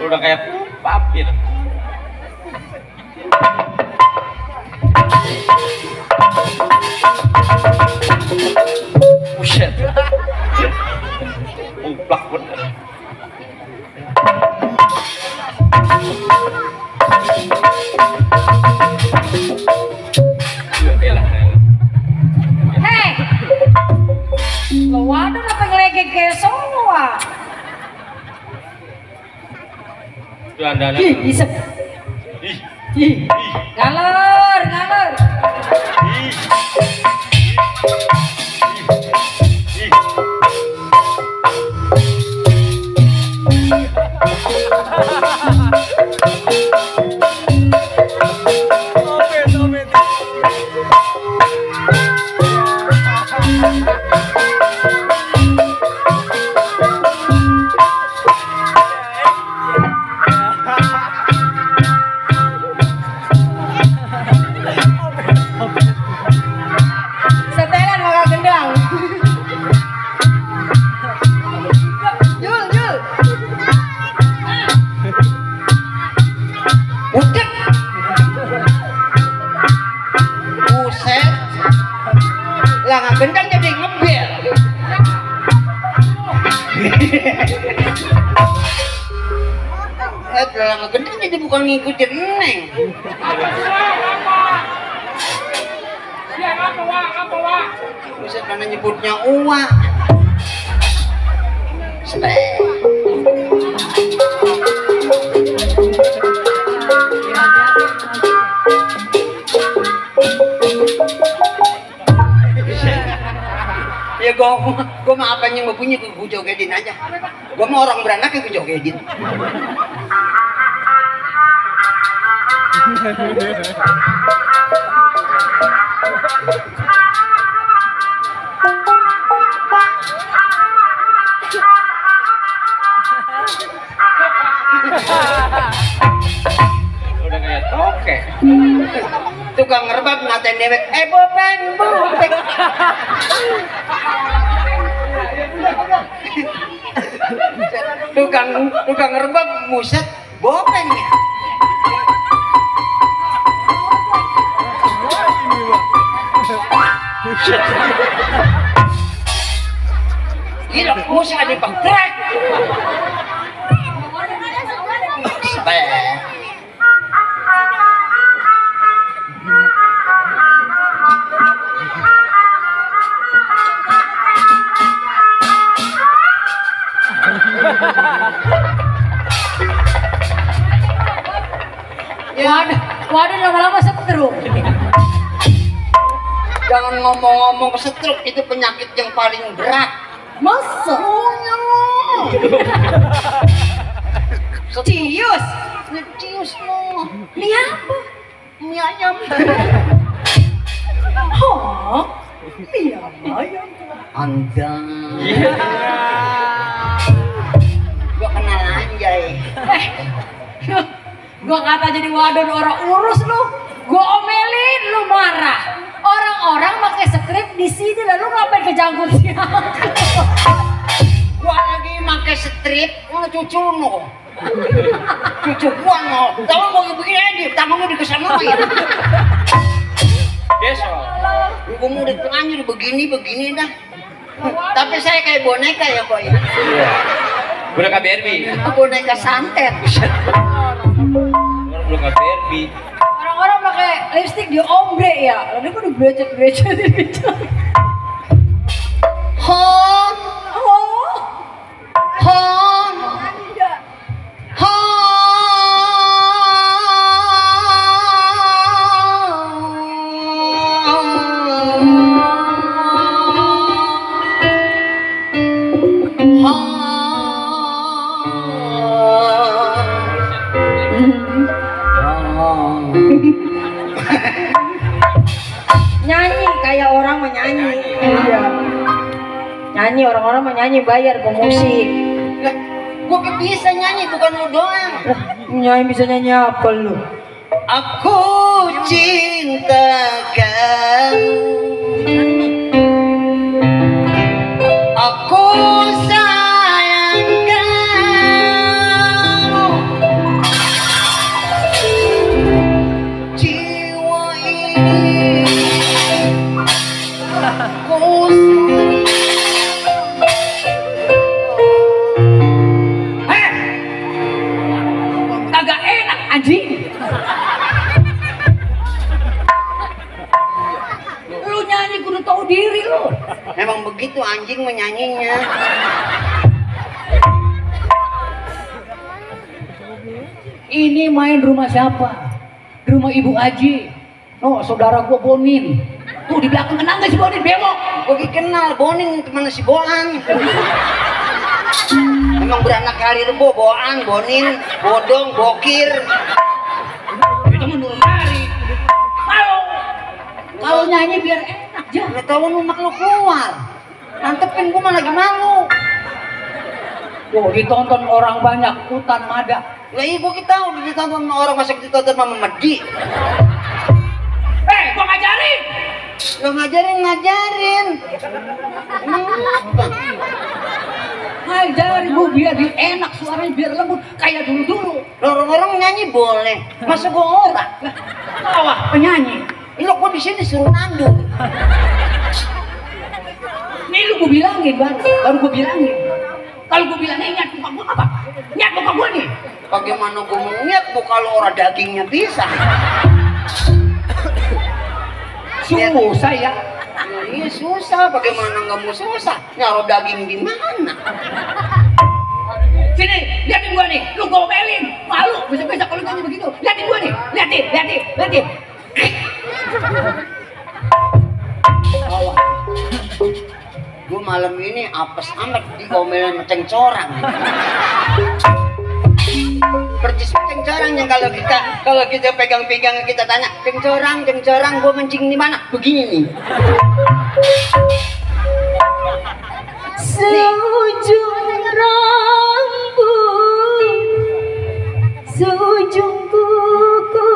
Udah kayak papir. Buset. Umplak bener. Hei, lo waduh apa ngelegek kayak semua? Andalan. Ih, isep. Ih, ngalor, ngalor. Ih. Setelan maka gendang. Jul, Jul. Udah. Buset. Lah nggak gendang jadi ngebel. Lah nggak gendang jadi bukan ngikutin Neng. Bisa karena nyebutnya Uwa. Ya Gue mah apa yang mau bunyi gue jogetin aja. Gue mau orang beranak ya gue jogetin. Udah kayak toke. Tukang ngerebab ngatain dewek. Bopeng. tukang ngerebab muset bopeng ya. Gila, musa di pangkrek. Waduh lama-lama setruk. Jangan ngomong-ngomong stroke, itu penyakit yang paling berat. Masa? Cius. Cius lo. Ini apa? Mie ayam. Oh, mie ayam. Anda. Gua kenal anjay. Gua kata jadi wadon orang urus lu. Gua omelin lu marah. Orang-orang pakai skrip di sini lalu ngapain kejangkut siapa? Gua lagi pakai strip, cucu no. Cucu gua no. Tahu mau begini aja, tanganmu dikesana ya. Besok. Gua mau di tengahnya begini dah. Tapi saya kayak boneka ya kok ya. Iya. Boneka Barbie. Boneka santet. Boneka Barbie. Orang-orang pakai lipstik di ombre ya. Lalu kok dibecet. Hong. Nyanyi kayak orang menyanyi. Iya. Nyanyi orang-orang menyanyi bayar pemusik. Lah, gua kan bisa nyanyi bukan lu doang. Nyanyi bisa nyanyi apa lu? Aku cinta kamu. Aku sayang kamu. Jiwa ini aku Kagak enak anjing. Lu nyanyi kudu tahu diri lu. memang begitu anjing menyanyinya. Ini main rumah siapa? Di rumah Ibu Aji. Oh, saudara gua Bonin. Tuh di belakang kenal nggak si Bonin bengok? Gue kenal Bonin teman si Boan. Memang beranak kali rebo, Boan, Bonin, Bodong, Bokir. Itu menurut hari. Kalau nyanyi biar enak aja. Nggak tahu lu mak lu keluar. Nantepin gue mah lagi malu. Tuh ditonton orang banyak, hutan mada. Lah iya gue tahu ditonton sama orang masa ditonton sama Medi. Gua ngajarin. Lo ngajarin. Emang apa? Ngajarin gua biar dia enak suaranya biar lembut kayak dulu-dulu. Orang-orang nyanyi boleh, masa gue ora? Wah, penyanyi. Lo kok di sini suruh nandung? Nih lu gua bilangin baru gua bilangin. Kalau gua bilangin nyat muka gua apa? Nyat muka gua nih. Bagaimana gue mau ngeliat bu kalau orang dagingnya bisa? Susah ya. Iya susah, bagaimana nggak mau susah? Nyaruh daging di mana? Sini, liatin gua nih. Lu gomelin. Malu, besok-besok kalau nyanyi begitu. Liatin gua nih. Liatin. Gue malam ini apes amat diomelin macam corang. Percis macam corang yang kalau kita pegang-pegang kita tanya, "Ceng corang, gua mancing di mana?" Begini nih. Seujung rambut, seujung kuku,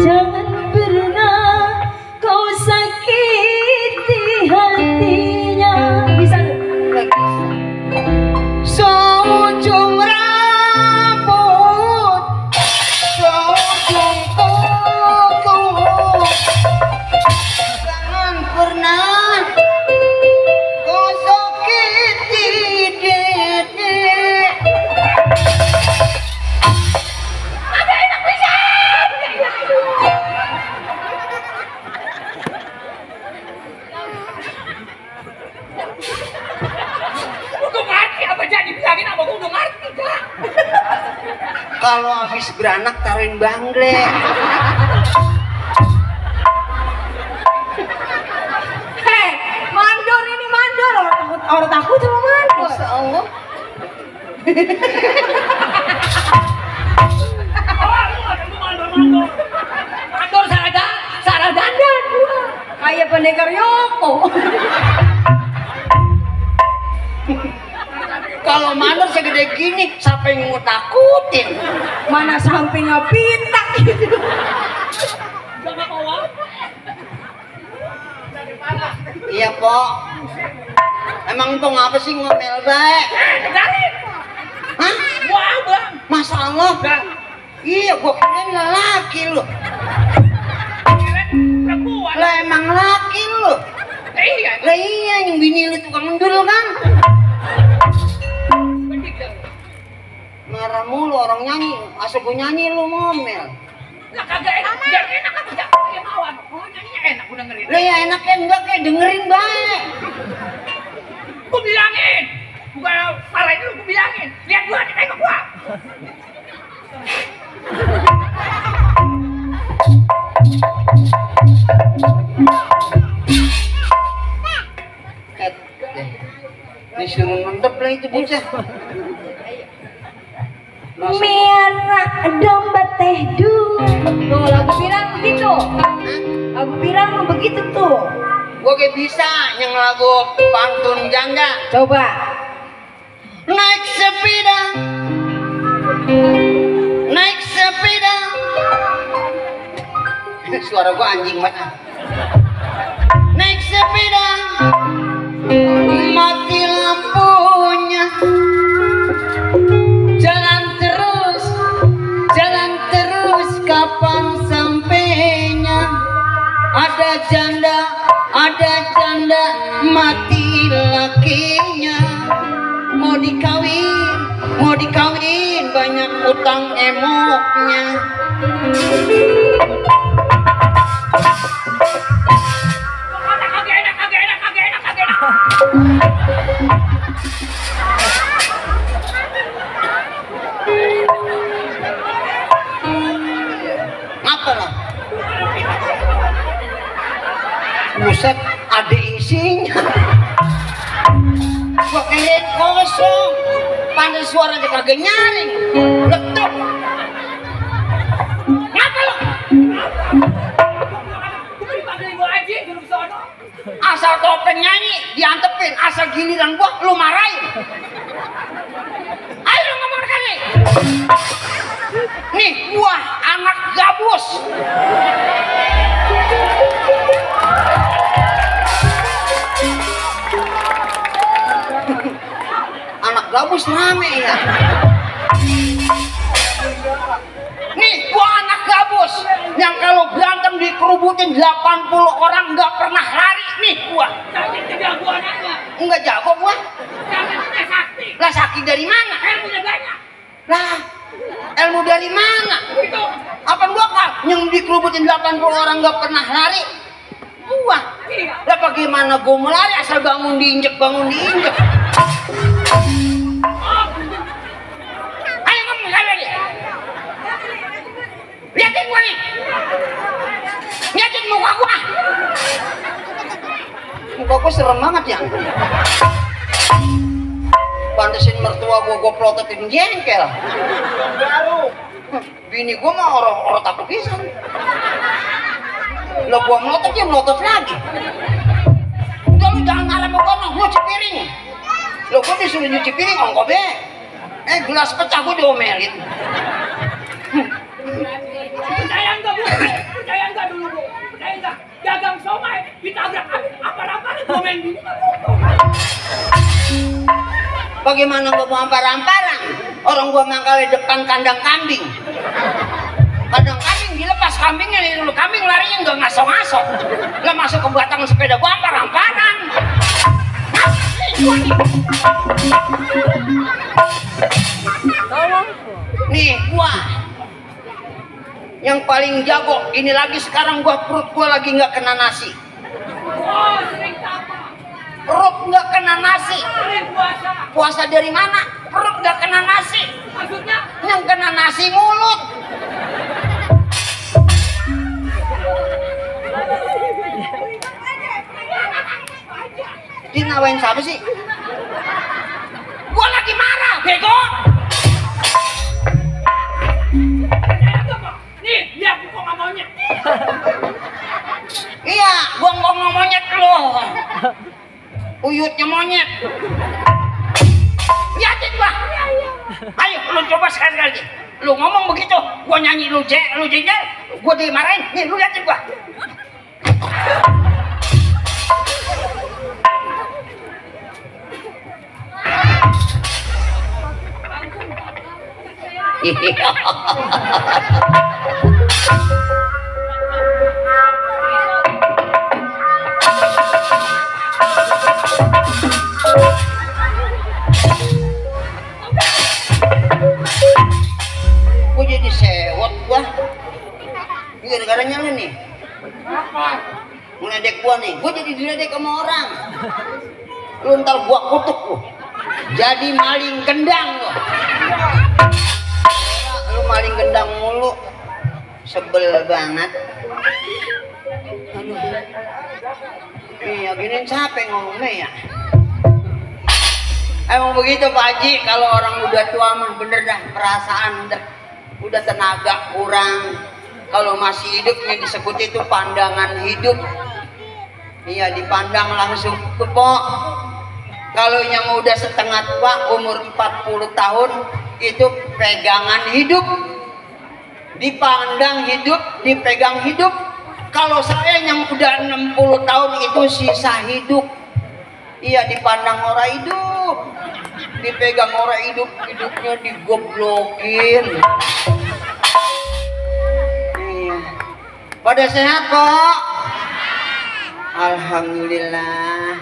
jangan pernah kau sakiti hatinya. Bisa Seujung rambut, seujung kuku, jangan pernah kau sakiti dedek. Udah ngerti apa jadi bilangin apa gua udah ngerti dah. Kalau habis beranak taruhin bangle. Hei, mandor ini mandor. Orang takut sama mandor. Masya Allah. Mandor salah dandan gua. Kayak pendekar Yoko. Kalau mandor segede gini, siapa yang mau takutin? Mana sampingnya pitak. Iya, Pok. Emang Pok ngapa sih ngomel baik? Hah? Wah, Bang. Masya Allah. Iya, gua kirain lelaki lu. Perempuan. Lah emang laki lu. Iya. Lah iya, yang bini lu tukang mendul kan? Marah mulu orang nyanyi, asal gua nyanyi lu ngomel. Lah kagak enak. Biar enak kan tidak yang awan. Oh, nyanyinya enak gua dengerin. Lah ya enaknya enggak kayak dengerin baik. Gua bilangin. Bukan marahin lu, gua bilangin. Lihat gua, tengok gua. Disuruh nendep lah itu bocah. Merah domba teh dulu. Tuh lagu pirang begitu. Lagu pirang mah begitu tuh. Gua kayak bisa yang lagu pantun janda. Coba. Naik sepeda, naik sepeda. Suara gua anjing banget. Naik sepeda, mati lampunya. Jalan terus, kapan sampainya? Ada janda, mati lakinya. Mau dikawin, banyak utang emoknya. Kagak enak. Ngapa lah? Buset, ada isinya. Gua kirain kosong. Pandai suaranya kagak nyaring. Letup. Ngapa lo? Gua dipanggil Ibu Aji dulu sono. Asal topeng nyanyi, diantepin. Asal giliran gua, lu marahin. Ayo lu ngomong kali. Nih, gua anak gabus. Anak gabus rame ya. Nih, gua anak gabus yang kalau berantem dikerubutin 80 orang nggak pernah lari. Nih, gua. Tapi tidak gua nanya. Nggak jago gua. Jangan sakti. Lah sakti dari mana? Ilmunya banyak. Lah, ilmu dari mana? Itu. Apaan gua kan yang dikerubutin 80 orang nggak pernah lari? Gua. Iya. Lah bagaimana gua mau lari asal bangun diinjek. Ayo ngomong kali lagi. Liatin gua nih. Liatin muka gua. Muka gua serem banget ya. Pantesin mertua gua plototin jengkel. Bini gua mah orang takut pisan. Lo gua melotot dia melotot lagi. Udah lu jangan marah sama gua, nyuci piring. Lo gua disuruh nyuci piring ongko be. Gelas pecah gua diomelin. Percaya enggak bu? Percaya enggak dulu bu? Percaya enggak? Dagang somai ditabrak apa-apa komen gini. Bagaimana gua mau ampar-amparan? Orang gua mangkal di depan kandang kambing. Kandang kambing dilepas kambingnya, dulu kambing larinya nggak ngasong-ngasong. Lah masuk ke batang sepeda gua ampar-amparan. Nih gua yang paling jago ini lagi sekarang perut gua lagi nggak kena nasi. Oh, sering apa? Perut nggak kena nasi. Sering puasa. Puasa dari mana? Perut nggak kena nasi. Maksudnya? Yang kena nasi mulut. Dinawain siapa sih? Gua lagi marah, bego. Percaya enggak kok? Nih, lihat kok nggak maunya. Iya, gua ngomong monyet lo. Uyutnya monyet. Liatin gua. Ayo, lu coba sekali lagi. Lu ngomong begitu, gua nyanyi lu jengkel, gua dimarahin. Nih, lu liatin gua. Gua jadi sewot gua. Ini gara-garanya lu nih. Ngeledek gua nih. Gua jadi diledek sama orang. Lu ntar gua kutuk lu. Jadi maling gendang lu. Lu maling gendang mulu. Sebel banget. Aduh. Iya, gini capek ngomongnya ya. Emang begitu Pak Haji, kalau orang udah tua mah bener dah, perasaan udah tenaga kurang. Kalau masih hidup yang disebut itu pandangan hidup. Iya, dipandang langsung kepok. Kalau yang udah setengah tua, umur 40 tahun, itu pegangan hidup. Dipandang hidup, dipegang hidup. Kalau saya yang udah 60 tahun itu sisa hidup. Iya, dipandang orang hidup, dipegang orang hidup, hidupnya digoblokin. Iya. Pada sehat kok? Alhamdulillah.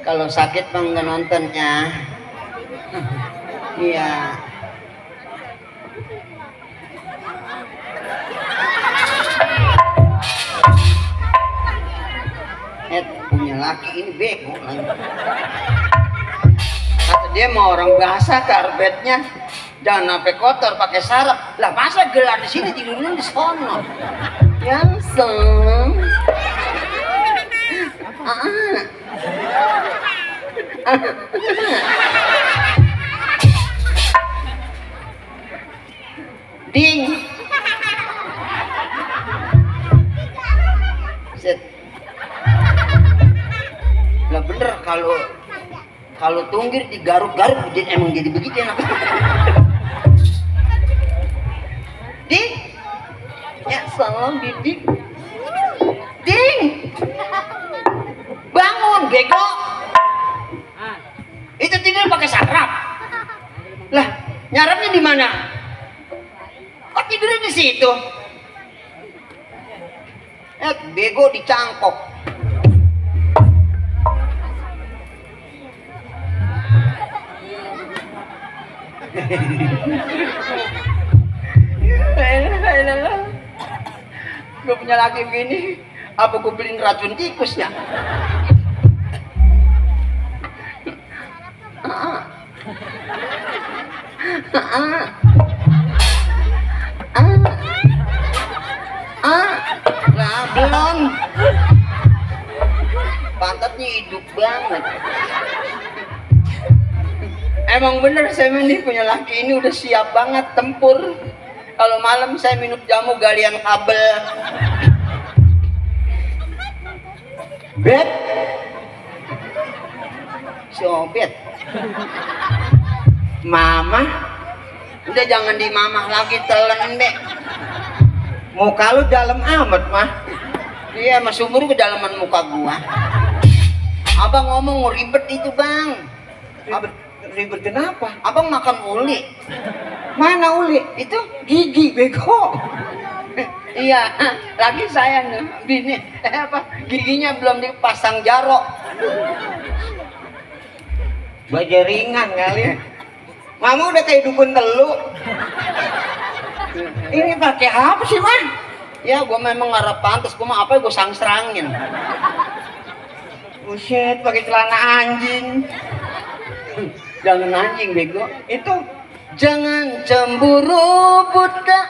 Kalau sakit bang nggak nonton ya. Iya. Punya laki ini bego. Kata dia mau orang bahasa karpetnya jangan sampai kotor pakai sarap. Lah masa gelar di sini tidurnya di sono. Yang seng. Ding. Set. Lah bener kalau tunggir digaruk-garuk jadi emang jadi begitu enak. Ding. Ya salam Ding. Ding. Bangun bego. Itu tidur pakai sarap. Lah, nyarapnya di mana? Kok tidurnya di situ? Bego dicangkok. Gue punya laki begini, apa gue beliin racun tikusnya? Lah belum. Pantat perutnya hidup banget. Emang bener saya ini punya laki ini udah siap banget tempur. Kalau malam saya minum jamu galian kabel. Bet. Si Obet. Mama. Udah jangan di mamah lagi, telan deh. Muka lu dalam amat mah. Iya, mas umur kedalaman muka gua. Abang ngomong ribet itu bang. Ribet kenapa? Abang makan uli. Mana uli? Itu Gigi bego. iya, lagi saya nih, bini giginya belum dipasang jarok. Bajaringan kali. Mama udah kayak dukun teluk. Ini pakai apa sih, Man? Ya, gua memang ngarep pantas, gua mah apa gua sang-serangin. Buset, pakai celana anjing. Jangan anjing bego. Itu Jangan cemburu buta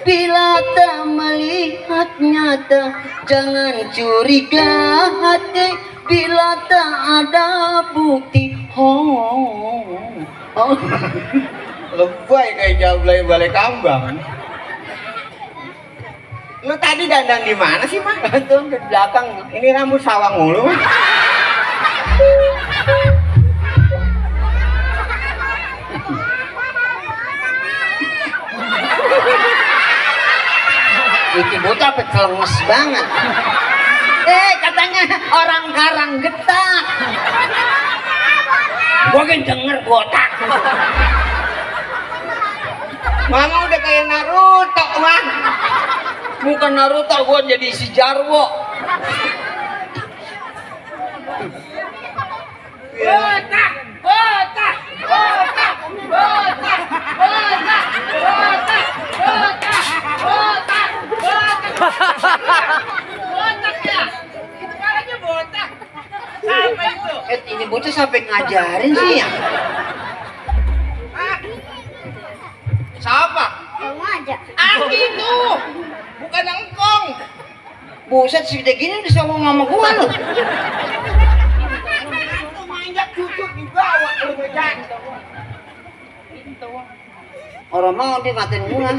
bila tak melihat nyata. Jangan curiga hati bila tak ada bukti. lebay kayak jablay balai kambang. Lu tadi dandan di mana sih, Man? Tuh di belakang. Ini rambut sawang mulu. Itu bocah apa kelenges banget. Katanya orang Karang Getak. Gua kan denger botak. Mama udah kayak Naruto, Man. Bukan Naruto, gua jadi si Jarwo. Botak, botak, botak, botak, botak, botak, botak, botak, botak, botak ya, kepalanya botak. Apa itu? Ini bocah sampai ngajarin sih ya. Siapa? Kamu aja. Aku itu. Bukan engkong. Buset segede gini bisa ngomong sama gua lu. Manjak cucu dibawa lu bejan. Orang mau dia ngatain gua.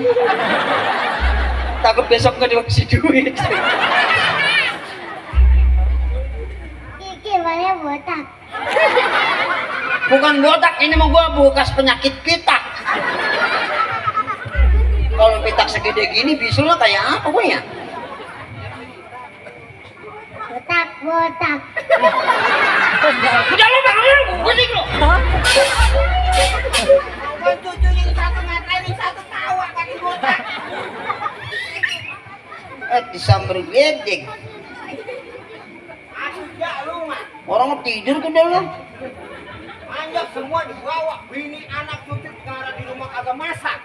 Takut besok gak dikasih duit. Kiki mana botak? Bukan botak, ini mah gua bekas penyakit pitak. Kalau pitak segede gini bisulnya kayak apa gua ya? Botak, botak. Udah lu bangun lu, gua lu. Cucu yang satu ngatain, yang satu tawa kaki botak. Disamber gledek. Aku enggak lu, Man. Orang tidur ke dalam. Manjak semua dibawa. Bini anak cucu karena di rumah kagak masak.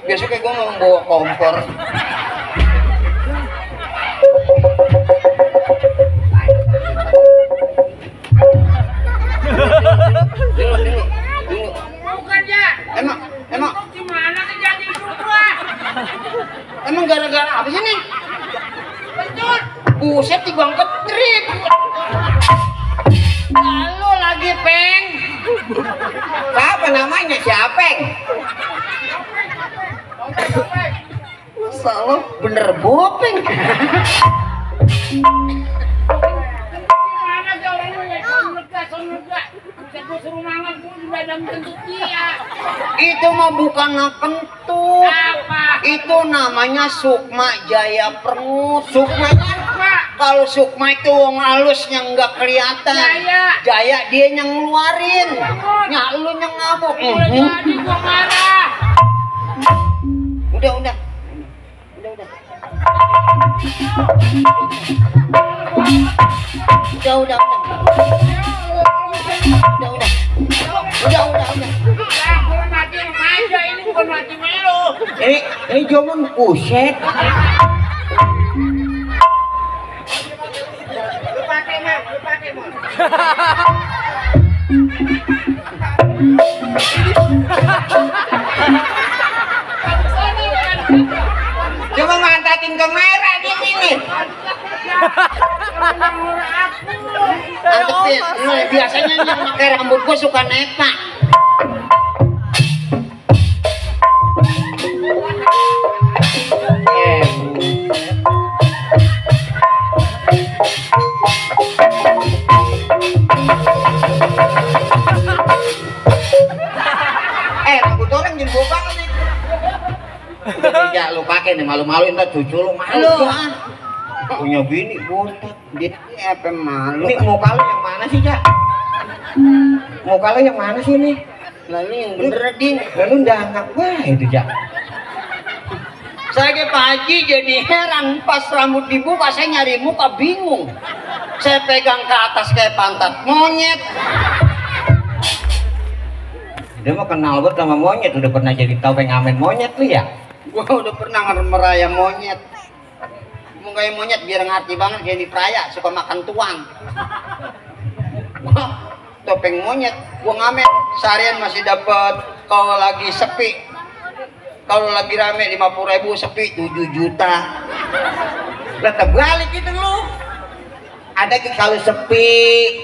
Besoknya gua mau bawa kompor. Dulu. Bukan ya. Emang Gimana terjadi hidup gua? emang gara-gara apa sih nih? Betul. Buset di bang ketrip. Lalu lagi peng. Siapa namanya? Siapa? Masa lo bener bopeng. Gimana sih orang lu ya? Sonega. Bisa gua suruh mangan gua juga dalam bentuk dia. Itu mah bukan kentut. Apa? Itu namanya Sukma Jaya Prengut. Sukmanya Apa? kalau Sukma itu wong halusnya nggak kelihatan. Jaya dia yang ngeluarin. Nya lu yang ngamuk. Udah jadi gua marah. Udah. Udah. Ya, gua mati aja ini bukan mati melu. Ini jaman buset. Lu pakai, Man. Coba mantatin ke merah di sini. Antepin, lu biasanya yang pakai rambut gua suka nepa. Rambut orang jadi bau banget nih. Udah lu pakai nih, malu-maluin ntar cucu lu malu. Punya bini botak. Dia apa malu? Ini muka lu yang mana sih, Cak? Muka lu yang mana sih nih? Lalu yang bener Din. Lalu dangak wah itu, Cak. Saya ke Pak Haji jadi heran pas rambut dibuka saya nyari muka bingung. Saya pegang ke atas kayak pantat monyet. Dia mah kenal banget sama monyet, udah pernah jadi topeng ngamen monyet lu ya? Gua udah pernah merayap monyet. Mukanya monyet biar ngerti banget jadi peraya suka makan tuang. Wah, topeng monyet gua ngamen seharian masih dapat kalau lagi sepi. Kalau lagi rame 50.000 sepi 7 juta. Lah terbalik itu lu. Ada kalau sepi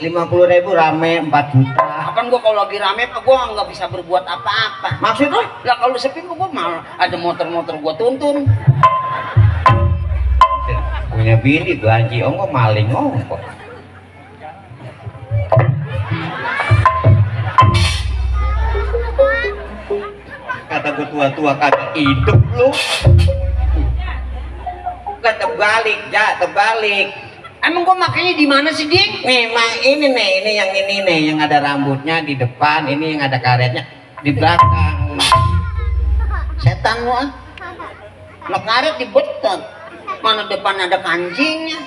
50.000 rame 4 juta. Kapan gua kalau lagi rame pak gua nggak bisa berbuat apa-apa. Maksud lu? Lah kalau sepi gua malah ada motor-motor gua tuntun. Punya bini banci ongko maling ongko. Kata gue tua-tua kagak hidup lu. Lah terbalik, ja, terbalik. Emang gua makanya di mana sih Dik? Memang ini nih, ini nih yang ada rambutnya di depan, ini yang ada karetnya di belakang. Setan lu ah. Lah karet dibetot. Mana depan ada kancingnya.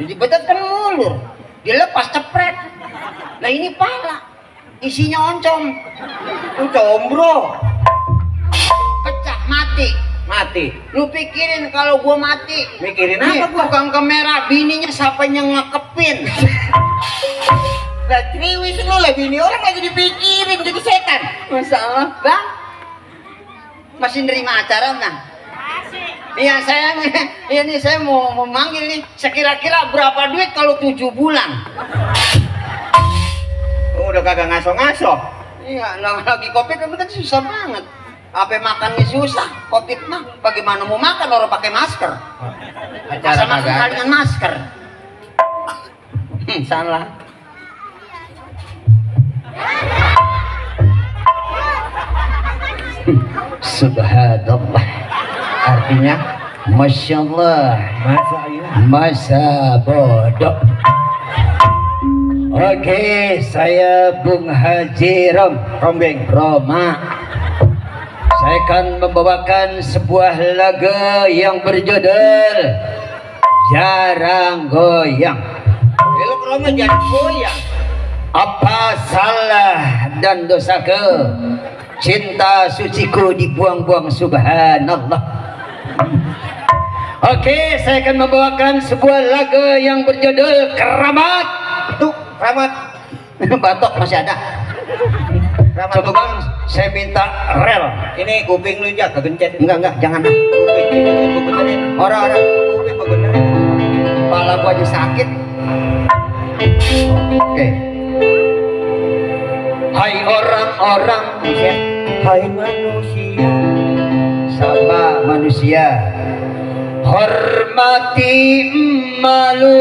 Dibetot kan mulur. Dilepas cepret. Nah ini pala. Isinya oncom. Lu combro. Pecah mati. Mati. Lu pikirin kalau gua mati. Mikirin Nih, apa gua? tukang kamera bininya siapa yang ngekepin? Lah triwis lu lah bini orang lagi dipikirin jadi setan. Masalah bang. Masih nerima acara bang? Iya saya ini saya mau memanggil nih. Sekira-kira berapa duit kalau 7 bulan? Udah kagak ngaso-ngaso. Iya, lagi covid kan susah banget. Apa makannya susah, covid mah bagaimana mau makan orang pakai masker? Acara Masa makan kagak. dengan masker? Salah. Subhanallah. Artinya Masya Allah. Masa bodoh. Oke, saya Bung Haji Rombeng Roma. Saya akan membawakan sebuah lagu yang berjudul Jarang Goyang. Lu Roma jangan goyang. Apa salah dan dosaku? Cinta suciku dibuang-buang, subhanallah. Oke, saya akan membawakan sebuah lagu yang berjudul Keramat. Tuh, keramat. Batok masih ada. Coba bang, saya minta rel. Ini kuping lu aja, kegencet. Enggak, jangan. Kuping ini benerin. Orang-orang kuping benerin. Kepala gua aja sakit. Oke. Hai orang-orang, hai manusia, sama manusia. Hormati malu,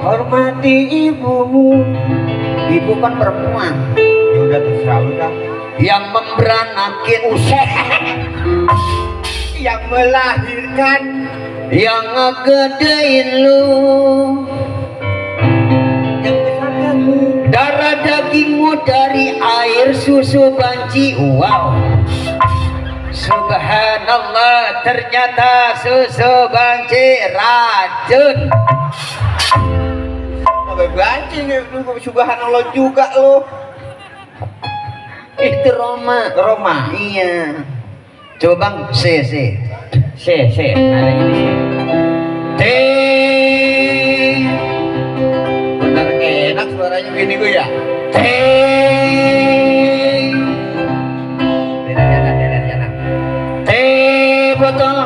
hormati ibumu. Ibu kan perempuan. Ya udah terserah lu dah. Yang memberanakin usaha, yang melahirkan, yang ngegedein lu, yang besarkan darah dagingmu dari air susu banci. Wow, subhanallah, ternyata susu banci racun. Sampai banci nih, subhanallah juga lu. Itu Roma. Roma. Iya. Coba bang, C. Ada ini C. Bener enak suaranya gini gue ya. T. Beda jalan. T botol.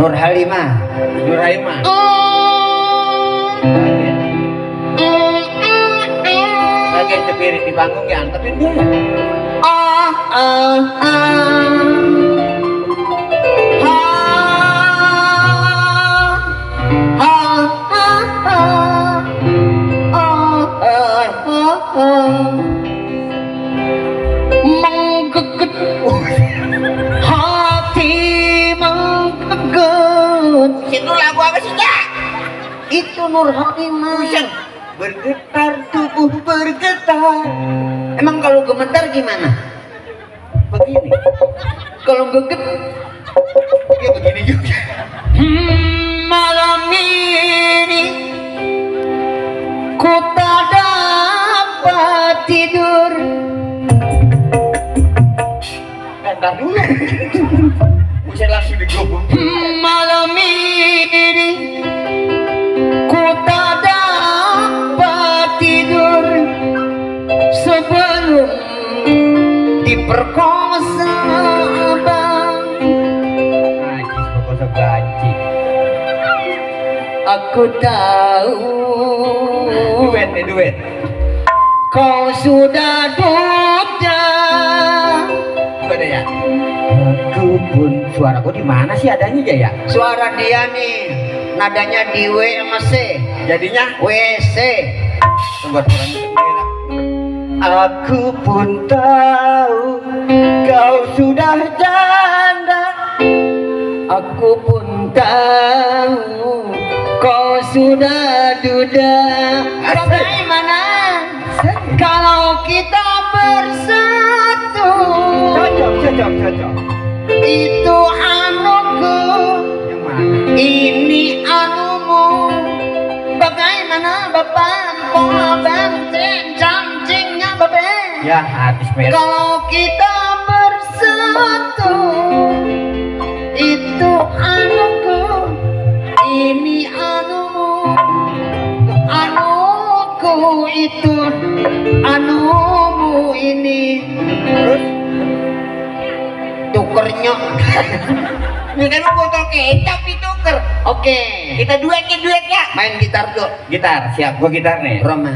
Nur Halimah. Nur Halimah. Bagian cepirit di panggung ya, tapi dia. Menggeget hati, menggeget. Itu lagu apa sih, Cak? Itu Nur Halimah. Bergetar tubuh bergetar. Emang kalau gemetar gimana? Begini. Kalau geget Ya begini juga. malam ini ku tak dapat tidur. Entar dulu. Bisa langsung digobok. Malam ini ku tak dapat tidur sebelum diperkosa abang. Najis pokoknya banci. Aku tahu Duet. kau sudah duda. Gimana ya? Aku pun suaraku di mana sih adanya Jaya? Suara dia nih nadanya di W sama C. Jadinya WC. tempat orang merah. Aku pun tahu kau sudah janda. Aku pun tahu kau sudah duda. Bagaimana kalau kita bersatu? Cocok. Itu anuku, Yang mana? ini anumu. Bagaimana bapak empok abang cing-cingnya babe? Ya habis merah. Kalau kita bersatu, itu anuku, ini anumu. Anuku itu anumu ini. Terus Tukernya. Ini kan botol kecap ditukar. Oke, Kita duet ya. main gitar tuh. gitar, siap. Gua gitar nih. Roma.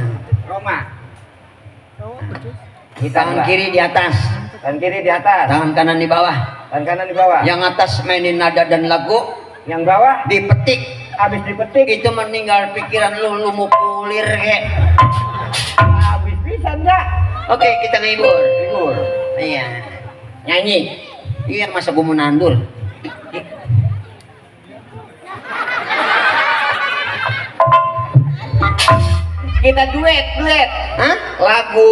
Tangan kiri di atas, Tangan kiri di atas, tangan kanan di bawah. tangan kanan di bawah. Yang atas mainin nada dan lagu, Yang bawah dipetik. habis dipetik. Itu meninggal pikiran lu mau pulir kek. Habis bisa enggak? Oke, kita ngibur. Libur. Iya. Nyanyi. Iya, masa gua mau nandul. Kita duet. Hah? Lagu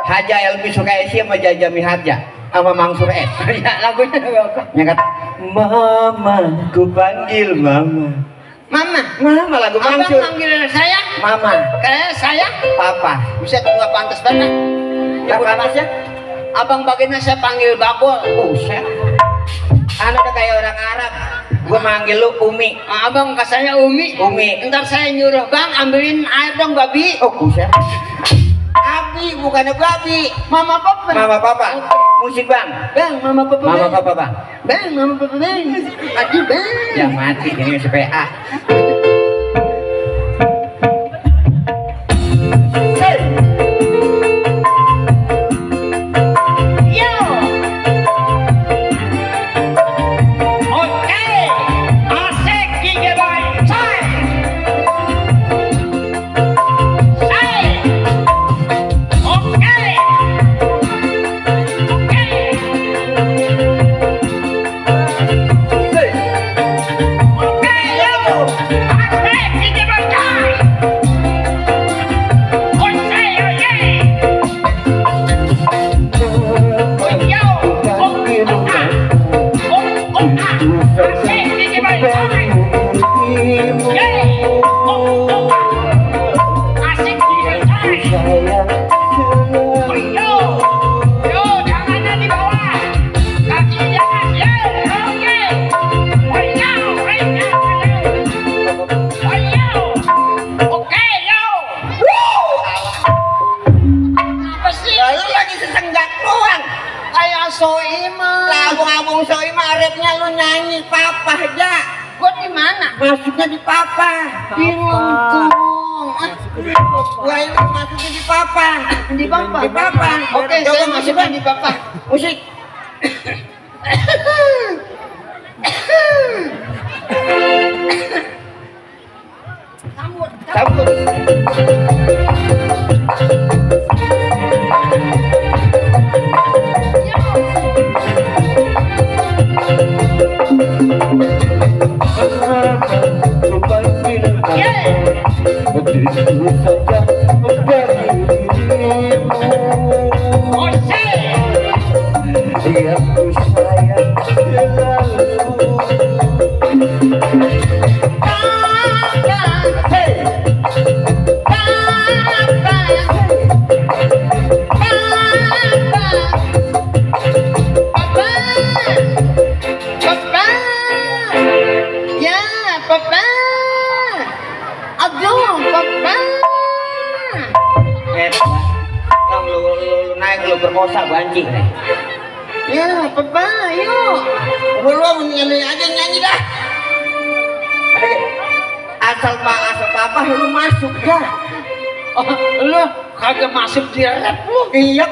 Haja Elvi Sukaisi sama Jajami Harja sama Mangsur S. Ya, lagunya Yang kata Mama, ku panggil Mama. Mama, Lagu abang Mangsur. manggil saya, Mama, kayak saya. Papa. Buset, gua pantas banget. Yang pantasnya? Abang bagiannya saya panggil Bagol. Buset. Anu udah kayak orang Arab. Gua manggil lu Umi. Abang kasanya Umi. Umi. Ntar saya nyuruh Bang ambilin air dong babi. Oh, buset. Abi bukannya babi. Mama papa. Mama Papa. Musik Bang. Bang, mama papa. Mama Bang. Papa Bang. Bang, mama papa bang. Aduh bang. Yang mati ini masih PA. Yo. Oke. Asik gigi boy. Say. Oke. Oke. Oke, yo. sebaiknya lu nyanyi papa aja. Gua di mana? Masuknya di papa. Di lengkung. Gua ini masuknya di papa. Di papa. Di papa. Oke, saya masuknya di papa. Musik. Sambut. Berkosa banci. Ya, papa, yuk. Belum nyanyi dah. Asal papa lu masuk dah. Oh, lu kagak masuk di rap lu. Iya,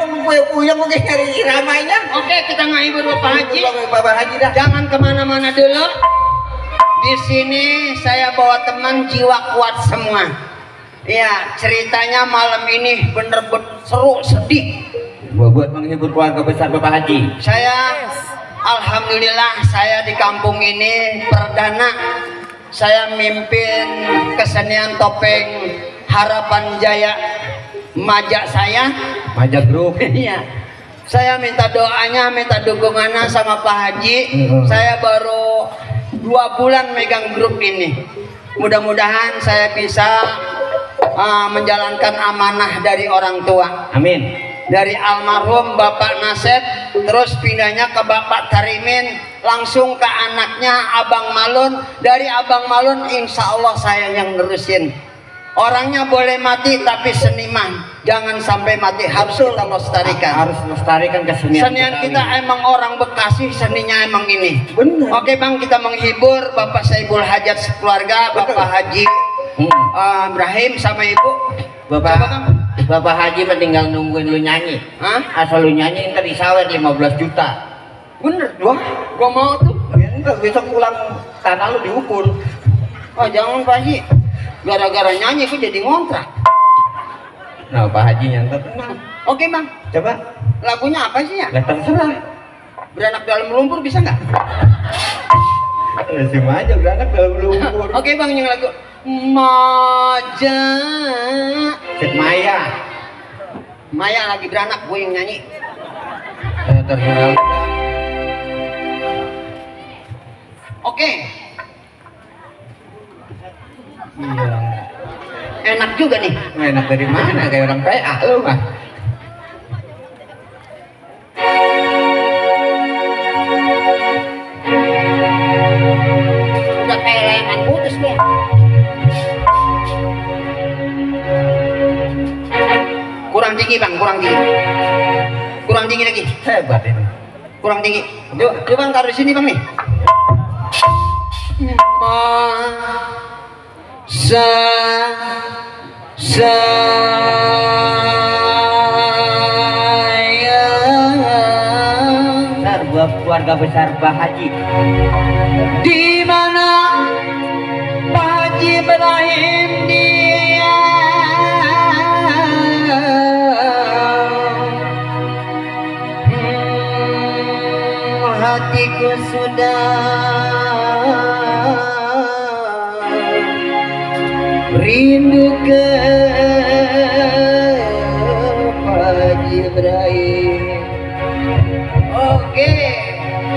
punya mungkin nyari iramanya. Oke, kita ngahibur Bapak Haji. Bapak Haji dah. Jangan kemana-mana dulu. Di sini saya bawa teman jiwa kuat semua. Ya, ceritanya malam ini bener-bener seru, sedih. Buat menghibur keluarga besar Bapak Haji. Saya alhamdulillah saya di kampung ini perdana saya mimpin kesenian topeng Harapan Jaya Maja saya. Maja Group. Iya. Saya minta doanya, minta dukungannya sama Pak Haji. Saya baru 2 bulan megang grup ini. Mudah-mudahan saya bisa menjalankan amanah dari orang tua. Amin. Dari almarhum Bapak Nasep, terus pindahnya ke Bapak Tarimin, langsung ke anaknya Abang Malun. Dari Abang Malun insya Allah saya yang nerusin. Orangnya boleh mati tapi seniman jangan sampai mati, harus kita lestarikan. Harus lestarikan kesenian. Senian kita emang orang Bekasi, seninya emang ini. Benar. Oke Bang, kita menghibur Bapak Saibul Hajat sekeluarga, Bapak Haji Ibrahim sama Ibu. Bapak Haji tinggal nungguin lu nyanyi. Hah? Asal lu nyanyi ntar disawer 15 juta. Bener? Gua mau tuh. Ya enggak, besok pulang tanah lu diukur. Oh jangan Pak Haji, gara-gara nyanyi aku jadi ngontrak. Nah Pak Haji nyantar tenang. Oke Bang, Coba lagunya apa sih ya? lah terserah. Beranak dalam lumpur bisa nggak? Resim aja beranak dalam lumpur. Oke Bang, yang lagu Maja. Set Maya. Maya lagi beranak, gue yang nyanyi. Terserah. Oke. Iya. Enak juga nih. Enak dari mana? Kayak orang PA lu mah. Udah kayak leman putus nih. Kurang tinggi Bang, kurang tinggi. Kurang tinggi lagi. Hebat ini. Kurang tinggi. Coba Bang taruh di sini Bang nih. Ntar buat keluarga besar Pak Haji. Di mana Pak Haji Ibrahim dia, hatiku sudah rindu ke Pak Haji Ibrahim. Oke,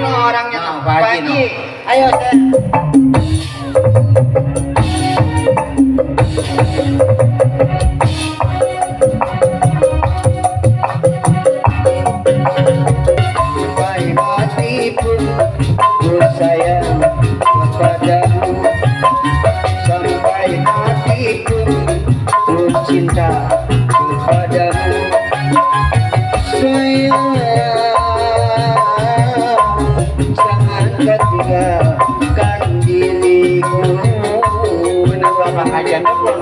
orangnya Pak Haji. Ayo sampai mati pun ku sayang kepadamu, sampai mati pun ku cinta kepadamu. Sayang, jangan kata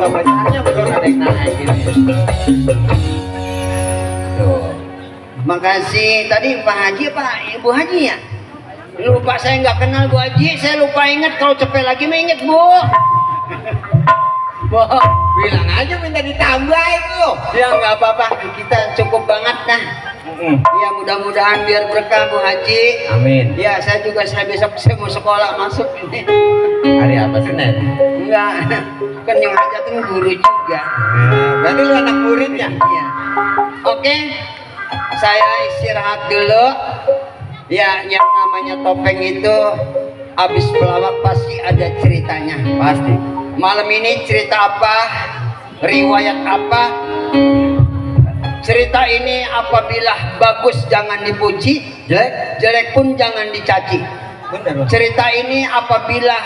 keluarga besarnya belum ada yang naik ini. Tuh. Makasih. Tadi Pak Haji Pak Ibu Haji ya? Lupa, saya nggak kenal Bu Haji. Saya lupa inget, kalau cepet lagi mah inget Bu. Bu, Bilang aja minta ditambah itu. ya nggak apa-apa. Kita cukup banget nah. Ya mudah-mudahan biar berkah Bu Haji. Amin. Ya saya juga besok saya mau sekolah masuk ini. Hari apa Senin? Enggak, kan yang hajat itu guru juga. Berarti lu anak muridnya? Iya. Oke, saya istirahat dulu. Ya, yang namanya topeng itu habis pelawak pasti ada ceritanya. Pasti. Malam ini cerita apa? Riwayat apa? Cerita ini apabila bagus jangan dipuji, jelek pun jangan dicaci. Benar. Cerita ini apabila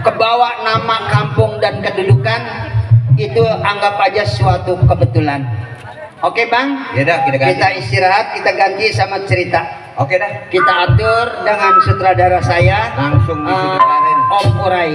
kebawa nama kampung dan kedudukan, itu anggap aja suatu kebetulan. Oke Bang? Ya dah, kita ganti. Kita istirahat, kita ganti sama cerita. Oke dah. Kita atur dengan sutradara saya, Langsung disutradarain. Om Urai.